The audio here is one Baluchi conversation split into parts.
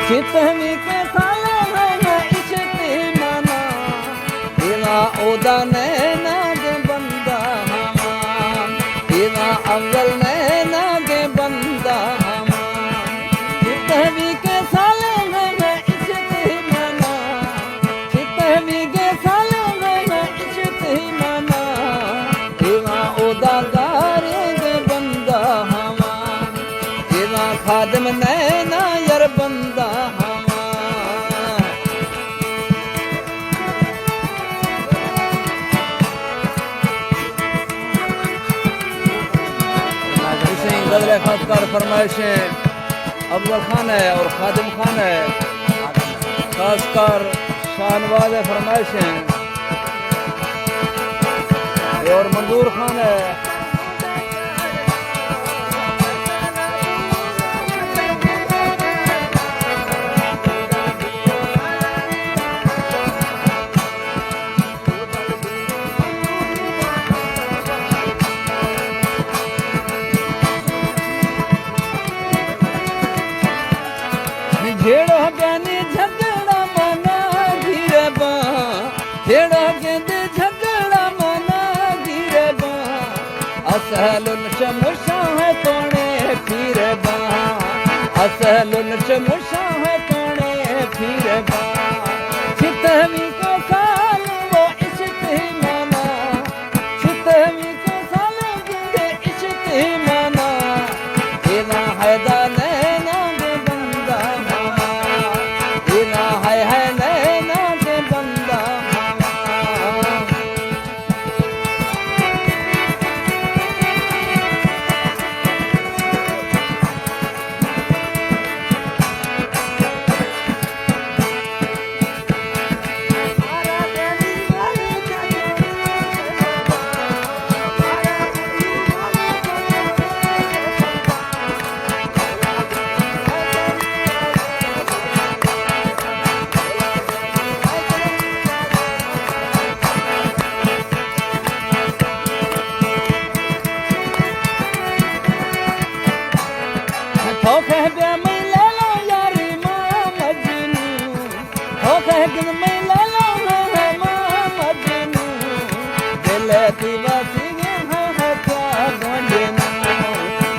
چتہمی کے سالے ہیں عشق مانا، اینا اودا نینا دے بندہ ہما، اینا اول نینا دے بندہ ہما۔ چتہمی کے سالے ہیں عشق مانا، چتہمی کے سالے ہیں عشق مانا، اینا اودا گارے دے بندہ ہما۔ اینا خادم نینا یار بندہ ہما۔ اسے غزل خاص کار فرمائش ہیں افضل خان ہے اور خادم خان ہے، خاص کار شاہنواز ہے فرمائش ہیں۔ اے اور منظور خان ہے۔ جھیڑو گنی جھگڑا منا گھیرے باں، جھیڑو گندے جھگڑا منا گھیرے باں۔ اسہل چمشاں ہے توڑے پھیرے باں، اسہل چمشاں ہے توڑے پھیرے باں۔ چتہمی کے سال وہ عشق ہی مانا، چتہمی کے سال گندے عشق ہی مانا۔ اینا ہے دا نینا دے بندہ ہما، اینا ہے ہے نینا دے بندہ ہما۔ تو کہہ بیا مئی لیلا یاری ماں مجنوں، تو کہہ گن مئی لیلا ماں مجنوں، دل تی واسی گے ہاں ہاں کیا گونجنوں،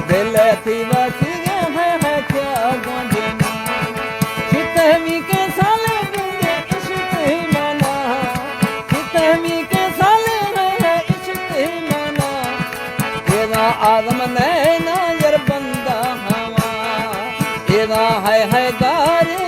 دل تی واسی گے ہاں ہاں کیا گونجنوں۔ چتہمی کے سالے گندے عشق ہی مانا، چتہمی کے سالے گندے عشق ہی مانا۔ اینا آدم نینا یار بندہ ہما، اینا ہے ہے گارے